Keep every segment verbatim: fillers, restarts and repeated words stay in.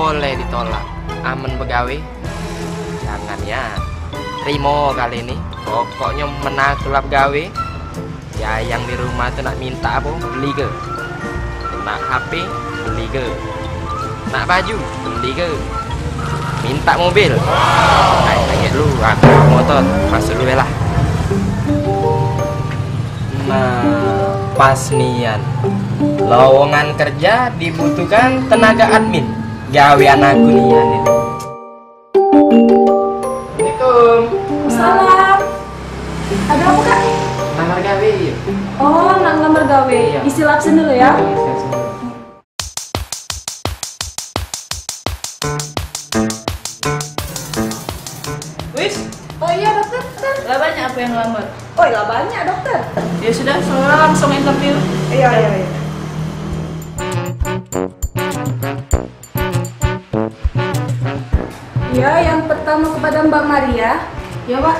Boleh ditolak. Amen begawe, jangan ya. Terima kali ini. Pokoknya menang tulap gawe. Ya, yang di rumah tu nak minta apa, beli ke? Nak H P, beli ke? Nak baju, beli ke? Minta mobil. Nah, lagi dulu, aku motor, masuk dulu lah. Nah, pas nian. Lowongan kerja dibutuhkan tenaga admin. Gawean aku nian ini. Assalamualaikum. Salam. Ada apa, Kak? Lamar gawe, yuk. Oh, nak ngelamar gawe. Iya. Isi lapsen dulu ya. Iya, siap, siap. Wis. Oh iya, dokter. Lah banyak apa yang ngelamar? Oh, lah banyak, dokter. Ya sudah, semua langsung interview. Iya, iya, iya. Ya, yang pertama kepada Mbak Maria. Ya, Pak.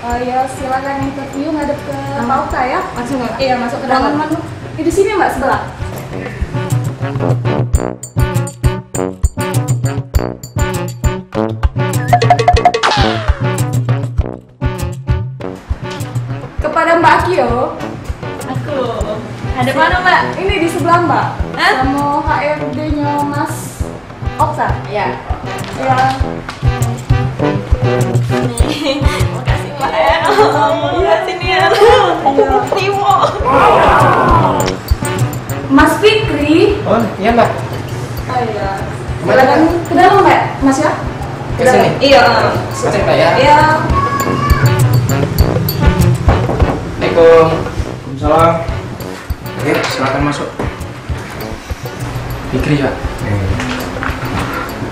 Eh, ya, silakan interview ngadep ke Pak Okta ya. Langsung, Pak? Iya, masuk ke dalam. Ruangan mana? Eh, di sini, Mbak, sebelah. Kepada Mbak Akio. Aku. Ada mana, Mbak? Ini di sebelah, Mbak. Hah? Sama H R D-nya Mas Okta. Ya. Ya. Makasih, Mbak, ya. Makasih nih ya. Terima. Mas Fikri. Oh, iya, Mbak. Oh iya. Silakan ke dalam, Mbak, Mas ya. Ke sini? Iya. Masuk, Mbak, ya. Iya. Assalamualaikum. Waalaikumsalam. Oke, silakan masuk. Fikri, Pak.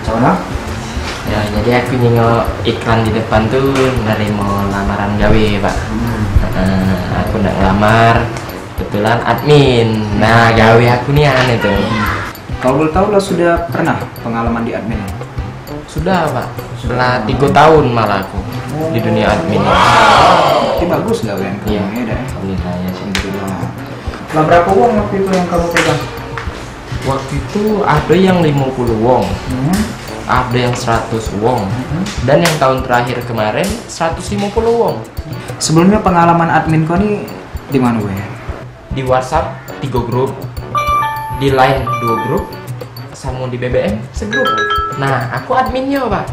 Sama? Ya, jadi aku nengok iklan di depan tu nerima lamaran gawe, Pak. Hmm. Heeh, aku nak ngelamar, kebetulan admin. Nah, gawe aku nian itu. Kalau boleh tahu lah, sudah pernah pengalaman di admin? Sudah, Pak. Sudah. Lah tiga tahun malah aku di dunia admin. Berarti bagus gawean kamu ya, dah. Alhamdulillah ya, sih. Alhamdulillah. Lah, berapa uang waktu itu yang kamu pegang? Waktu itu ada yang lima puluh won, hmm, ada yang seratus won, hmm, dan yang tahun terakhir kemarin seratus lima puluh won. Sebelumnya pengalaman admin kau ni di mana, gue? Di WhatsApp tiga grup, di Line dua grup, sama di B B M segrup. Nah, aku adminnya, Pak.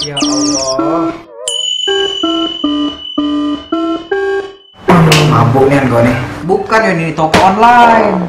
Ya Allah. Mabuk nian kau nih. Bukan, ini toko online.